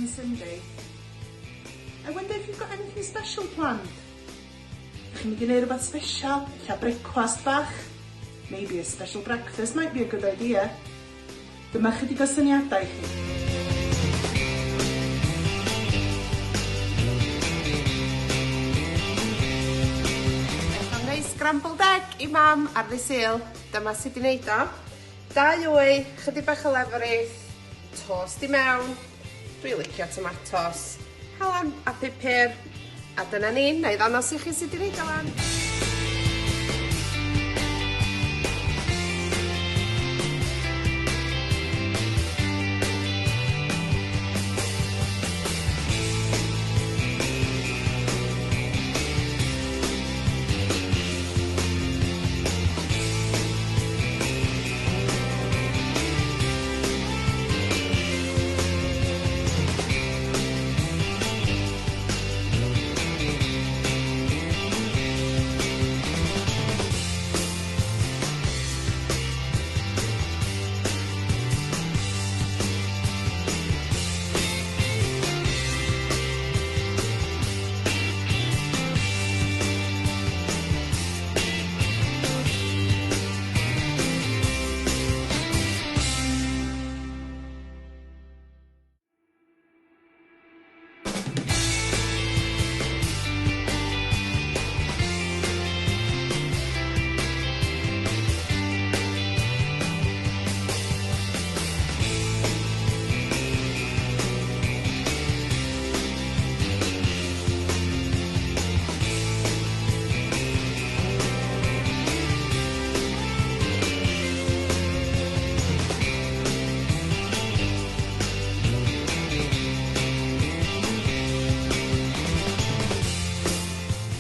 on Sunday. I wonder if you've got anything special planned? Ydych chi'n mynd i wneud rhywbeth special? Ella brecwast bach? Maybe a special breakfast might be a good idea. Dyma chydig o syniadau i chi. Beth am wneud scrambled egg i mam ar ddydd Sul? Dyma sut i wneud o. Dau wy, chydig bach o lefrith, tost i mewn, dwi licio tomatos, halen a pupur, a dyna ni, na i ddangos i chi sut i wneud o wan.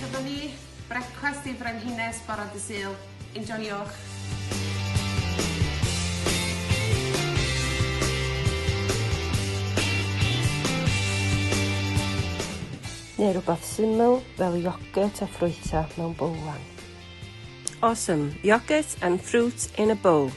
Dyma ni, brecwast i frenhines bore dy Sul. Enjoiwch! Neu rhywbeth syml fel iogwrt a ffrwythau mewn bowlan. Awesome, yoghurt and fruit in a bowl.